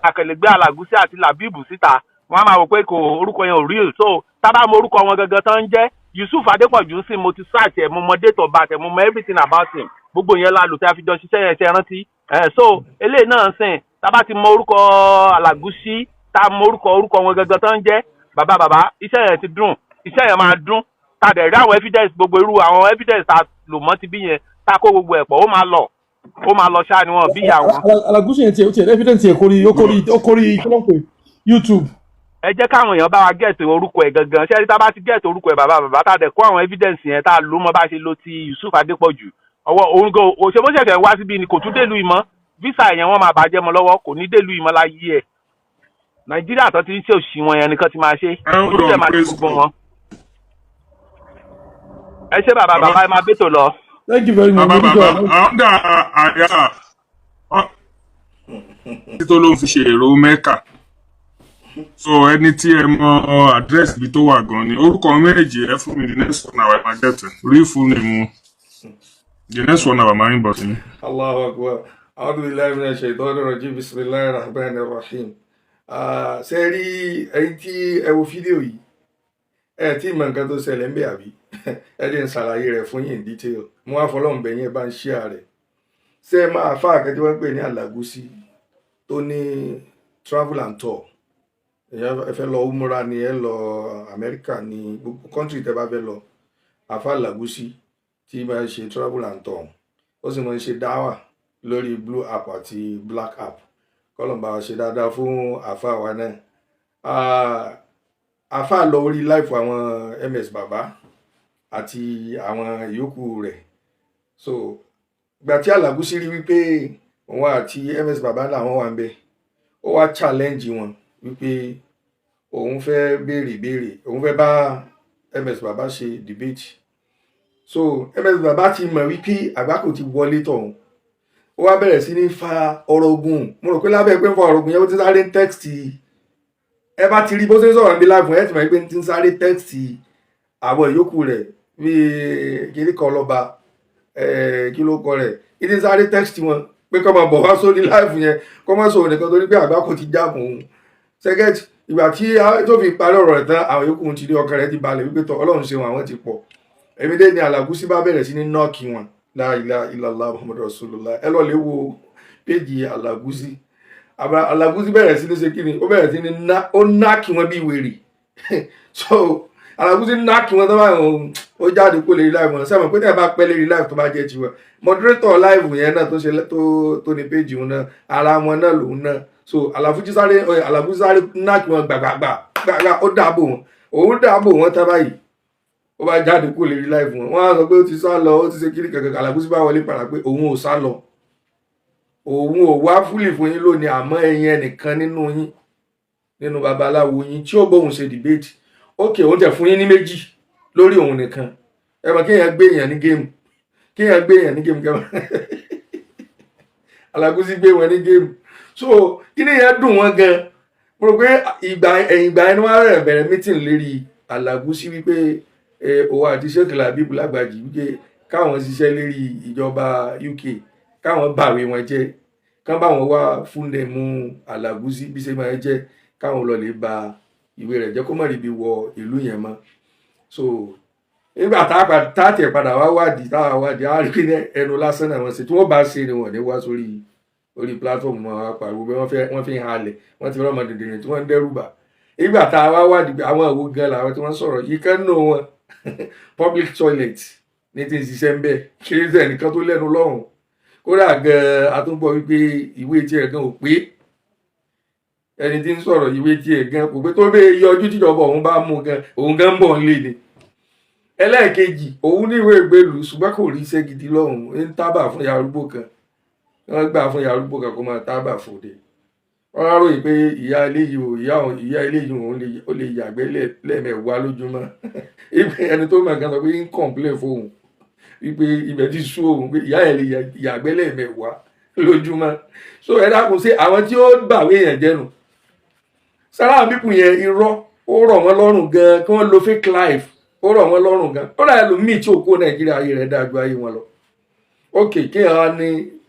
Àkànlè gbé Alágúsí àti Làbíbù síta, wọn á máa wò pé kò orúkọ yẹn ò real. So tá bá mọ orúkọ wọn gangan tán ń jẹ́, Yusuf Adépọ̀jù sí, mo ti search ẹ̀, mo mọ date of birth ẹ̀, mo mọ everything about him. Gbogbo yẹn la lò tí a fi jọ ṣiṣẹ́ yẹn, ṣe rántí ẹ̀? So eléyìí náà ń sìn, tá bá ti mọ orúkọ Alágúsí, tá a mọ orúkọ wọn gangan tán ń jẹ́, bàbá bàbá, iṣẹ́ yẹn ti dùn, iṣẹ́ yẹn máa dún. Tá a dẹ̀ rí àwọn evidence, gbogbo irú àwọn evidence tá a lò mọ́ ti bí yẹn, tá a kó gbogbo ẹ̀ pọ̀, ó máa lọ, ó máa lọ ṣáà ni wọn bí ìyá wọn. Alágúsí yẹn tiẹ̀, ó tiẹ̀ evidence yẹn kórí, ó kórí, ó kórí, kí ló ń pè, YouTube. Ẹ jẹ́ káwọn èèyàn bá wa get orúkọ ẹ̀ gangan. Ṣé tá a bá ti get orúkọ ẹ̀, bàbá bàbá, tá a dẹ̀ kó àwọn evidence yẹn, tá a lò mọ́ bá a ṣe lo ti Yusuf Adépọ̀jù, ọwọ́ òun gan òṣè bó ṣẹ̀ṣẹ̀ wá síbí ni, kò tún délùú ìmọ̀. Visa yẹn, wọ́n máa bàjẹ́ mọ́ lọ́wọ́, kò ní délùú ìmọ̀ láyé ẹ̀. Nàìjíríà tó ti ń ṣe òṣì wọn yẹn nìkan ti máa ṣe, ojú ẹ̀ máa ti gbogbo wọn. Ẹ ṣé, bàbá bàbá, ẹ máa bẹ́tò lọ. Thank you very much. Bàbá Mo dúpẹ́. bàbá, under àyà tó ló ń fi ṣe èrò Mẹ́kà, so ẹni tí ẹ mọ àdírẹ́sì ibi tó wà gan ni orúkọ méjì ẹ fún mi. The next one hour, máa get it, real full name wọn. The next one hour, máa ń bọ̀ sí mi. Allahu akbar. A'udhu billahi minash shaitani rajim. Bismillahir rahmanir rahim. Ah, ṣe rí ẹ̀yin tí ẹ wo fídíò yìí, ẹ tí mọ nǹkan tó ṣẹlẹ̀ ń bẹ̀, àbí ẹ jẹ́ n ṣàlàyé rẹ̀ fún yín in detail. Mo wá fọlọ́run bẹ̀ yín, ẹ bá ń share rẹ̀. Ṣé ẹ máa fà àkẹ́tí wọ́n pè ní Alágúsí tó ní travel and tour? Èèyàn ẹ fẹ́ lọ umra ni, ẹ lọ Amẹ́ríkà ní, gbogbo country tẹ́ bá fẹ́ lọ, àfa Alágúsí tí máa ń ṣe travel and tour, ó sì máa ń ṣe dáwà lórí blue app àti black app. Kọ́lọ̀ bá wa ṣe dáadáa fún àfa wa náà. Ah, àfa lọ orí live àwọn ms bàbá àti àwọn ìyókù rẹ̀. So ìgbà tí Alágúsí rí wípé òun àti ms bàbá làwọn wà ń bẹ, ó wá challenge wọn wípé òun fẹ́ béèrè ìbéèrè, òun fẹ́ bá ms bàbá ṣe debate. So ms bàbá ti mọ̀ wípé àgbákò ti wọlé tọ̀hún. Ó wá bẹ̀rẹ̀ sí ní fa ọ̀rọ̀ ogun. Mo rò pé lábẹ́ pé ń fa ọ̀rọ̀ ogun yẹn, ó ti sáré text. Ẹ bá ti rí bó ṣe ń sọ̀rọ̀ níbi live yẹn, ti mọ̀ pé ń ti ń sáré text àwọn ìyókù rẹ̀ bíi kiri kan lọ́ba, kí ló kọ rẹ̀, kí ti ń sáré text wọn pé kọ́ máa bọ̀ wá sórí live yẹn, kọ́ máa sọ̀rọ̀ nìkan, torí pé àgbákò ti jáàmù òun sẹ́gẹ́tì. Ìgbà tí tó fi parí ọ̀rọ̀ rẹ̀ tán, àwọn yòókù ti rí, ọkàn rẹ̀ ti balẹ̀ wípé tọ́, Ọlọ́run ṣeun, àwọn ti pọ̀. Èmi dé ní Alágúsí bá bẹ̀rẹ̀ sí ní knock wọn. La ilaha illallah Muhammadu rasulullah. Ẹ lọ lè wo péjì Alágúsí. Alágúsí bẹ̀rẹ̀ sí ní ṣe kíni, ó bẹ̀rẹ̀ sí ní ná, ó knock wọn bí wèrè. So Alágúsí knock wọn tó bá ó jáde kó lè rí live wọn. Sẹ́wọ̀n pé tẹ́ ẹ bá pẹ́ lérí live tó bá jẹ́ tiwọn, moderator live yẹn náà tó ṣe tó ní péjì wọn náà, ara wọn náà lòun náà. So Alágúsí sáré knock wọn gbàgbàgbà gbàgbà, ó dáàbò wọn, òun dáàbò wọn tá báyìí, ó bá jáde kó lè rí live wọn. Wọn á sọ pé ó ti sá lọ, ó ti ṣe kiri kankan. Alágúsí bá wọlé padà pé òun ò sá lọ, òun ò wá fúlì fún yín lónìí, àmọ́ ẹ̀yin ẹnìkan nínú yín, nínú babaláwo yín tí ó bóun ṣe debate, ókè, òun tẹ̀ fún yín ní méjì lórí òun nìkan. Ẹ mọ̀ kéèyàn gbé èèyàn ní game, kéèyàn gbé èèyàn ní game kẹ́mọ̀. Alágúsí gbé wọn ní game. So kí ni yẹn dùn wọn gan. Mo rò pé ìgbà ẹ̀yìn ìgbà yẹn ni wọ́n rẹ̀ bẹ̀rẹ̀ meeting lérí Alágúsí wípé òun àti Sheikh Labib Lágbàjì, wípé káwọn ṣiṣẹ́ lérí ìjọba UK, káwọn bàwé wọn jẹ́, kán bá wọn wá fúnnẹ̀mú Alágúsí bí ṣe máa jẹ́, káwọn lọ lè ba ìwé rẹ̀ jẹ́, kó má rí ibi wọ ìlú yẹn mọ́. So nígbà tá a tẹ̀ padà wá wádìí, tá a wádìí, á rí pé ẹnu lásán náà wọ́n ṣe. Tí wọ́n bá ṣe ni wọ́n ní wá sórí orí platform wọn wá pariwo bí wọ́n fẹ́, wọ́n fi ń halẹ̀, wọ́n ti rọ́mọ dìndìnrín tí wọ́n ń dẹ́rù bà. Nígbà tá a wá wádìí pé àwọn òwò gan làwọn tí wọ́n sọ̀rọ̀ yìí, kan nù wọn, public toilet ní ti ń ṣiṣẹ́ ń bẹ̀, kí ẹnìkan tó lẹ́nu lọ́hùn. Kódà gan, a tún gbọ́ wípé ìwé tiẹ̀ gan ò pé. Ẹni tí ń sọ̀rọ̀, ìwé tiẹ̀ gan kò pé, tó bẹ́ẹ̀ yọjú tíjọba òun bá mú gan, òun gan ń bọ̀ nílé ni. Ẹlẹ́ẹ̀kejì, òun ní ìwé ìgbélú, ṣùgbọ́n kò rí iṣẹ́ gidi lọ́hùn, ń tábà fún ìyá arúgbó kan. Wọ́n gbà fún ìyá arúgbó kan kó máa tábà fòde. Wọ́n á ròyìn pé ìyá eléyìí o, ìyá òun, ìyá eléyìí òun ó lè yàgbẹ́ lẹ́ẹ̀mẹwàá lójúmọ́. Ẹni tó mọ̀ nǹkan sọ pé ń complain fóun wípé ibẹ̀ ti sú òun, pé ìyá ẹ̀ lè yàgbẹ́ lẹ́ẹ̀mẹwàá lójúmọ́. So ẹ dákun, sí àwọn tí ó gbàwé yẹn jẹ́nu sára àwọn people yẹn, irọ́ ó rọ̀ wọ́n lọ́rùn gan, kí wọ́n lo fake life, ó rọ̀ wọ́n lọ́rùn gan. Ó dà, ẹlòmíì tí ò kó Nàìjíríà, ayé rẹ̀ dáa ju ayé wọn lọ. Ok, kéèyàn á ní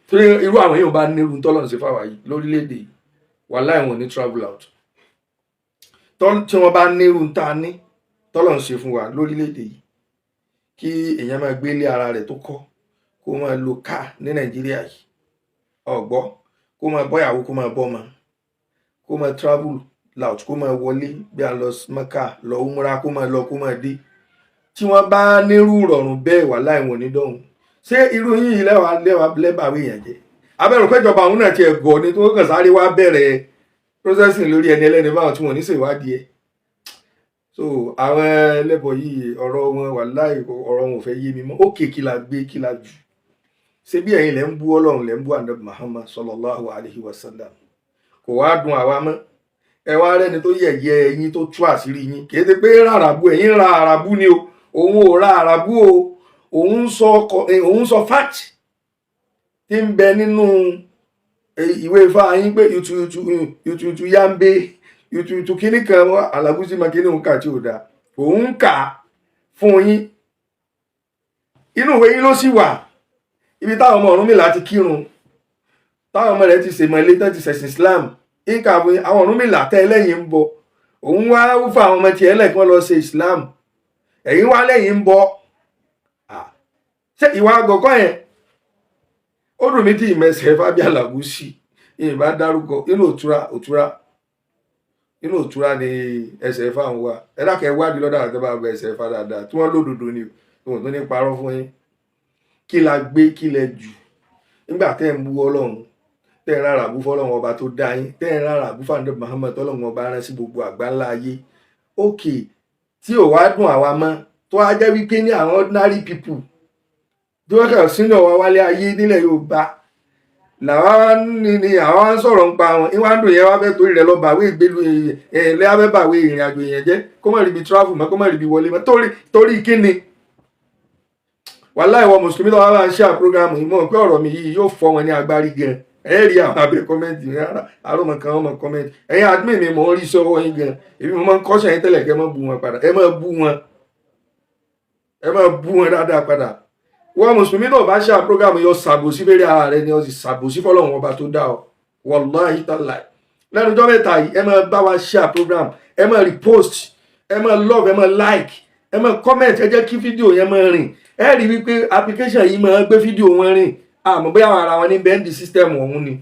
tí irú àwọn èèyàn bá nírú tọ́lọ̀ ń ṣe fáwa yìí lórílẹ̀‐èdè yìí. Wàláì, wọn ò ní travel out. Tí wọ́n bá nírú tá a ní tọ́lọ̀ ń ṣe fún wa lórílẹ̀‐èdè yìí, kí èèyàn máa gbélé ara rẹ̀ tó kọ́, kó máa lo káà ní Nàìjíríà yìí, ọ̀gbọ́, kó máa bọ́yàwó, kó máa bọ́mọ, kó máa travel out, kó máa wọlé bí a lọ Mẹ́kà, lọ umra, kó máa lọ, kó máa dé. Tí wọ́n bá nírú rọrùn bẹ́ẹ̀, wàláì, wọn ò ní dọ̀hún. Ṣé irú yín yìí lẹ́wà lẹ́wà lẹ́bàáwí èèyàn jẹ́? Abẹ́rù péjọba òun náà tiẹ̀ gọ̀ ni tó kàn sáré wá bẹ̀rẹ̀ processing lórí ẹni ẹlẹ́ni báwọn tí wọ́n ní ṣèwádìí ẹ̀. So àwọn ẹlẹ́bọ̀ yìí, ọ̀rọ̀ wọn, wàláì, ọ̀rọ̀ wọn ò fẹ́ yé mi mọ́. Ókè, kí la gbé, kí la jù? Ṣé bí ẹ̀yin lẹ́ ń bú Ọlọ́run, lẹ́ ń bú Ànábì Muhammad sallallahu alayhi wa sallam, kò wá dùn àwa mọ́. Ẹ wá rẹ́ni tó yẹ̀yẹ́ ẹ̀yin, tó tú àṣírí yín. Kì í ṣe pé ràràbù ẹ̀yin ra àràbù ni o, òun ò ra àràbù o. Òun sọ fact tí ń bẹ nínú ìwé Ifá yín pé ìtùtù ìtùtù yáǹbé ìtùtù kínní kan alágúsí máa kínní òun kà tí ò dáa, òun kà fún yín. Inú ìwé yín ló sì wà, ibi táwọn ọmọ Ọ̀rúnmìlà ti kírun, táwọn ọmọ rẹ̀ ti ṣèmọ̀lé tán, ti ṣẹ̀sìn Islam. Nǹkan àwọn Ọ̀rúnmìlà tẹ́ ẹlẹ́yìn ń bọ, òun wá fún àwọn ọmọ tiẹ̀ lẹ́ẹ̀kan lọ ṣe Islam, ẹ̀yin wá lẹ́yìn ń bọ. Ṣé ìwà àgọ̀kọ́ yẹn ó dùn mí tí ìmẹsẹ̀ Fabian Lagùsì ìbá dárúkọ inú òtura òtura inú òtura ni ẹsẹ̀ fáwọn wa. Ẹ dákẹ́, wádìí lọ́dọ̀ àwọn tó bá bẹ ẹsẹ̀ fa dáadáa, tí wọ́n lódodo ni o, tí wọ́n tó ní parọ́ fún yín. Kí la gbé, kí lẹ jù nígbà tẹ́ ń bú Ọlọ́run, tẹ́ ń rárá bú fọlọ́run ọba tó dá yín, tẹ́ ń rárá bú fàǹdé Muhammad tọ́lọ́run ọba rán sí gbogbo àgbáńlá ayé? Òkè tí ò wá dùn àwa mọ́, tó wá jẹ́ wípé ní àwọn ordinary people tí wọ́n kàn sínú ọ̀wá wálé ayé nílẹ̀ Yorùbá làwa ní ni àwa ń sọ̀rọ̀ ń pa wọn, ìwà ń dùn yẹn, wá fẹ́ torí rẹ̀ lọ bàwé ìgbélu ẹ̀ lẹ́, wá fẹ́ bàwé ìrìn àjò yẹn jẹ́, kó má ríbi travel mọ́, kó má ríbi wọlé mọ́. Torí kíni? Wàláhì, ìwọ mùsùlùmí tó wá bá ń ṣe àpúrógrámù yìí, mọ̀ pé ọ̀rọ̀ mi yìí yóò fọ́ wọn ní agbárí gan. Ẹ rí àwọn abẹ comment rárá, àròmọ kan wọn mọ comment. Ẹ̀yin admin mi, mò ń rí sọ́wọ́ yín gan. Èmi mo máa ń kọ́ṣẹ́ yín tẹ́lẹ̀ kẹ́ mọ́ bú wọn padà. Ẹ máa bú wọn, ẹ máa bú wọn dáadáa padà. Wọ́n mùsùlùmí náà bá ṣe àpúrógrámù yọ ṣàbòsí fẹ́rẹ́ ara rẹ ni, ọ sì ṣàbòsí fọlọ́run ọba tó dá ọ. Wàláhì tàláì, lẹ́nu ọjọ́ mẹ́ta yìí, ẹ máa bá wa share program, ẹ máa repost, ẹ máa love, ẹ máa like, ẹ máa comment. Ẹ jẹ́ kí fídíò yẹn máa rìn. Ẹ rí wípé application yìí máa gbé fídíò wọn rìn. Àmọ́ bóyá àwọn ara wọn ní bẹ́ndì system ọ̀hún ni,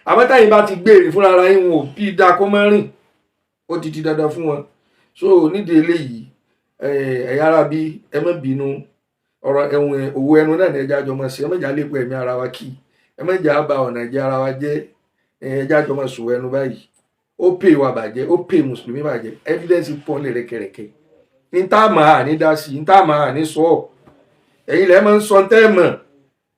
àmọ́ táyìn bá ti gbé èrè fúnra ara yín, wọn ò bí dáa kó máa rìn, ó ti di dandan fún wọn. So nídìí eléyìí, ẹ̀yà ara bí, ẹ má bínú. Ọ̀rọ̀ ẹ̀wọ̀n òwò ẹnu náà ní ẹja jọ máa ṣe. Ẹ má jà lépo ẹ̀mí ara wa kí, ẹ má jà ba ọ̀nà ìjẹ́ ara wa jẹ́. Ẹja jọ máa sòwò ẹnu báyìí. Ó pè wá bàjẹ́, ó pè mùsùlùmí bàjẹ́. Evidence pọ̀ lè rẹ̀kẹ̀rẹ̀kẹ̀ ní tá a máa ní dá sí, ní tá a máa ní sọ ọ́. Ẹ̀yin lẹ́ máa ń sọ tẹ́ ẹ mọ̀,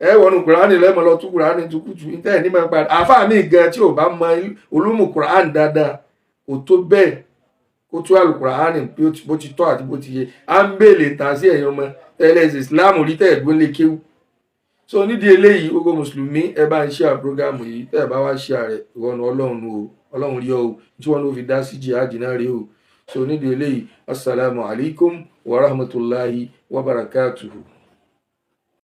ẹ wọnú Kùránì lẹ́mọ̀ lọ tú Kùránì tukutu ní tẹ́ ẹ̀ ní máa padà. Àáfàá mi gan tí ò bá mọ olúmù Kùránì dáadáa, kò tó bẹ́ẹ̀ kó tú àlùkùránì bó ti tọ́ àti bó ti yẹ. À ń bèèlè tà sí ẹ̀yin ọmọ tẹ́lẹ̀ Islam rí tẹ́ ẹ̀gbọ́n lè kéwú. So nídìí eléyìí, gbogbo mùsùlùmí, ẹ bá ń ṣe àpúrógámù yìí. Tẹ́ ẹ bá wá ṣe àrẹ ìwọ̀nù Ọlọ́run o, Ọlọ́run rí ọ o, tí wọ́n ló fi dá sí jihad náà rí o. So nídìí eléyìí, assalamu alaikum wa rahmatulahi wa barakatuhu.